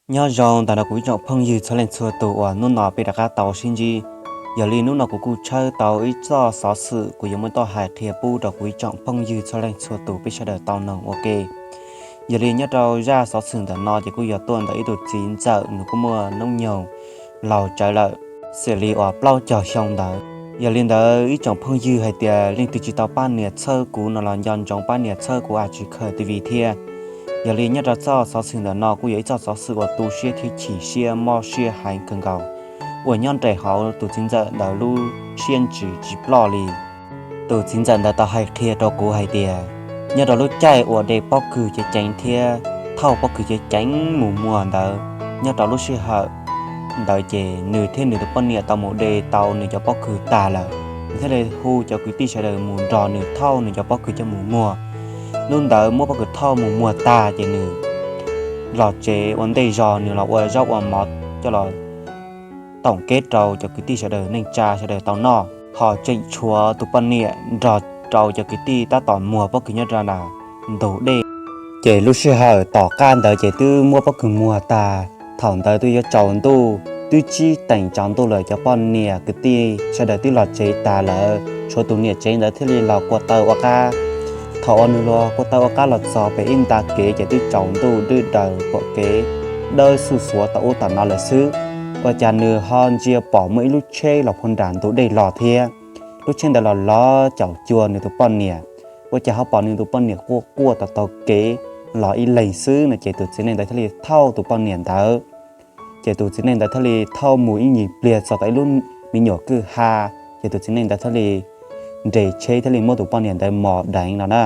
Nyob zoo ntawm no kuv ib tsoom phooj ywg txhua leej txhua tus uas hnub no peb rov qab tau sib ntsib. Yog li hnub no kuv kuj tshawb tau ib txoj xov xwm kuv yuav muab tuaj hais qhia pub rau kuv ib tsoom phooj ywg txhua leej txhua tus peb sawv daws tau noog ua ke. Yog li nyob rau zaj xov xwm ntawm no ces kuj yog tuaj ntawm ib tug txiv ntxawm nws kuj muaj hnub nyoog laus tsawv lawm, xws li uas plaub caug xyoo ntawd. Yog li ntawd ib tsoom phooj ywg hais tias leej twg tsis tau pab nias txhawb kuv no los nco ntsoov pab nias txhawb kuv A Tsis Khaws T V thiab. Yog li nyob rau txoj xov xwm ntawm no kuj yog ib txoj xov xwm uas tu siab thiab chim siab mob siab heev kawg nkaus, uas nyob nraim hauv tus txiv ntxawm ntawd lub siab ntsws tsis ploj li. Tus txiv ntxawm ntawd tau hais qhia rau kuv hais tias nyob rau lub caij uas de pob kws ceev ceev thiab thauj pob kws ceev ceev mus muag ntawd, nyob rau lub sij hawm ntawd ces nws thiab nws tus poj niam tau mus de tau nws cov pob kws tag lawm, nws thiaj li hu cov kwv tij sawv daws mus nrog nws thauj nws cov pob kws coj mus muag. Hnub ntawd muab pob kws thauj mus muag tag ces nws los tsev ua ntej zog nws los ua zaub ua mov coj los toom kev rau cov kwv tij sawv daws neej tsa sawv daws tau noj, ho tseem tshuav tus poj niam nrog rau cov kwv tij tab tom muag pob kws nyob rau ntug dej. Ces lub sij hawm tom qab ntawd ces twb muab pob kws muag tag, thaum ntawd twb yuav tsaus ntuj, twb tsib teev tsaus ntuj lawm, cov poj niam kwv tij sawv daws twb los tsev tag lawm, tshuav tus niam tsev ntawd thiaj li los kua taw ua qab. Thaum uas nws los kua taw ua qab los txog pem ib nta kev ces twb tsaus ntuj dwb daws pom kev dawb xuj xuav tom ub tom no lawm xwb. Ua cas nws ho ntsia pom muaj ib lub tsheb los puag nram ntug dej los thiab. Lub tsheb ntawd los los caum cuag nws tus poj niam. Ua cas ho pom nws tus poj niam quaj quaj tom taug kev los ib leeg xwb no ces tus txiv neej ntawd thiaj li thauj tus poj niam ntawd. Ces tus txiv neej ntawd thiaj li thauj mus ib nyuag pliag txog tom ib lub me nyuam kwj ha, ces tus txiv neej ntawd thiaj li nres tsheb thiaj li muab tus poj niam ntawd mos deev no na.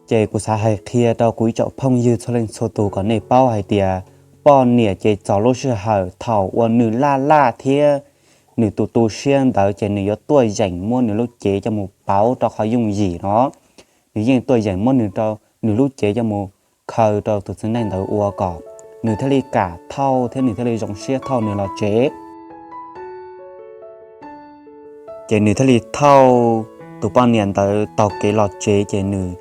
Ces kuv xav hais qhia rau kuv ib tsoom phooj ywg txhua leej txhua tus kom nej paub hais tias poj niam ces txog lub sij hawm thaum uas nws laj laj thiab nws tu tu siab ntawd ces nws yuav tuaj yeem muab nws lub cev coj mus pauv rau qhov yooj yim no. Nws yeej tuaj yeem muab nws rau nws lub cev coj mus khaws rau tus txiv neej ntawd ua kom nws thiaj li kam thauj thiab nws thiaj li zoo siab thauj nws los tsev. Ces nws thiaj li thauj tus poj niam ntawd taug kev los tsev, ces nws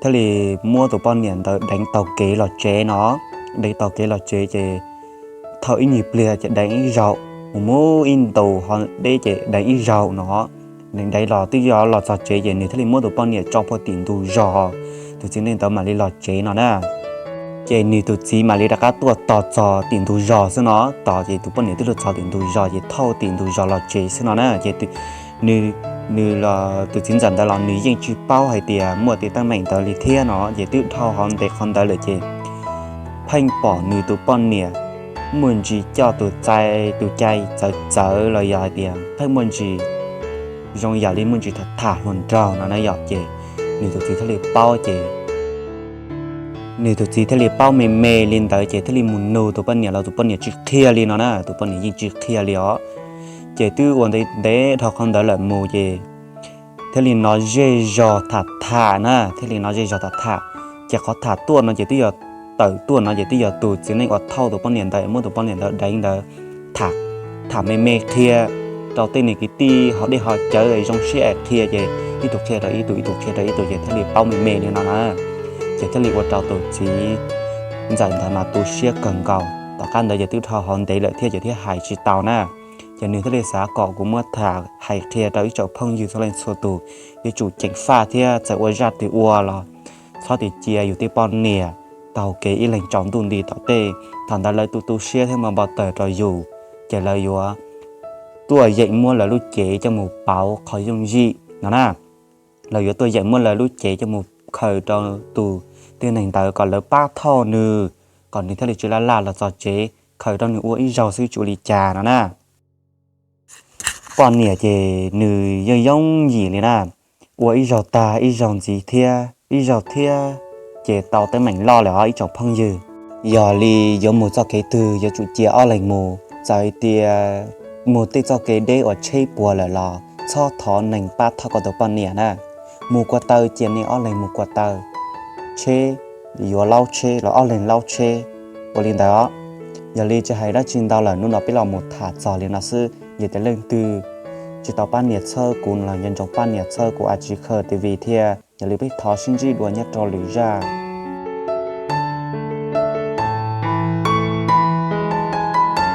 thiaj li muab tus poj niam ntawd deev taug kev los tsev no. Deev taug kev los tsev ces thauj ib nyuag pliag ces deev ib zaug, mus mus ib ntus ho deb ces deev ib zaug no. Deev deev los twb yuav los txog tsev ces nws thiaj li muab tus poj niam tso puag tim ntug zos, tus txiv neej ntawd mam li los tsev no na. Ces nws tus txiv mam li rov qab tuaj tos txog tim ntug zos xwb no, tos ces tus poj niam twb luag txog tim ntug zos ces thauj tim ntug zos los tsev xwb no na. Ces nws, nws los tus txiv ntxawm ntawd los nws yeej tsis paub hais tias muaj tej teeb meem ntawd li thiab no, ces twb dhau hauv ntev qhov ntawd lawm ces pheej pom nws tus poj niam muaj ntsis coj tus txais tus cai txawv txawv los yog hais tias pheej muaj ntsis zoo yam li muaj ntsis tham tham hluas nraug no na yom. Ces nws tus txiv thiaj li paub ces nws tus txiv thiaj li paub me me li ntawd ces thiaj li mus nug tus poj niam los tus poj niam tsis qhia li no na, tus poj niam yeej tsis qhia li os. Ces twb ua ntev ntev dhau qhov ntawd lawm mus ces thiaj li hnov zej zog tham tham na, thiaj li hnov zej zog tham tham. Ces qhov tham tuaj no ces twb yog, tawm tuaj no ces twb yog tus txiv neej uas thauj tus poj niam ntawd muab tus poj niam ntawd deev ntawd tham, tham me me qhia rau tej niag kwv tij hauv dej hauv cawv zoo siab es qhia ces ib tug qhia rau ib tug, ib tug qhia rau ib tug ces thiaj li paub me me li no na. Ces thiaj li ua rau tus txiv ntxawm ntawd mas tu siab kawg nkaus. Tom qab ntawd ces twb dhau hauv ntev lawm thiab ces thiaj hais tsis tau na. Ces nws thiaj li xav kom kuv muab tham hais qhia rau ib tsoom phooj ywg txhua leej txhua tus, yuav tsum ceev faj thiab txawm ua zaj twg ua los txhob cia yus tej poj niam taug kev ib leeg tsaus ntuj nti tom tej. Thaum ntawd lawv tu tu siab thiab npau npau taws rau yus, ces lawv yuav tuaj yeem muab lawv lub cev coj mus pauv qhov yooj yim no na. Lawv yuav tuaj yeem muab lawv lub cev coj mus khaws rau tus tib neeg ntawd kom lawv pab thauj nws, kom nws thiaj li tsis laj laj los txog tsev, khaws rau nws ua ib zaug xwb tsis ua li cas no na. Poj niam ces nws yeej yooj yim li na, ua ib zaug tag ib zaug ntxiv thiab ib zaug thiab, ces tau teeb meem loj lawm os ib tsoom phooj ywg. Yog li yuav mus txoj kev twg yuav tsum cia ob leeg mus, txawm hais tias mus tej txoj kev deb uas tsheb puas lawm los txhob thov neeg pab thauj koj tus poj niam na. Mus kua taw cia nej ob leeg mus kua taw, tsheb yuav laub tsheb los ob leeg laub tsheb, ua li ntawd os. Yog li tsis hais dab tsi ntau lawm, hnub no peb los mus tham txog li no xwb. Yog tias leej twg tsis tau pab nias txhawb kuv no los nco ntsoov pab nias txhawb kuv A Tsis Khaws T V thiab. Yog li peb thov sib ntsib dua nyob rau lwm zaj.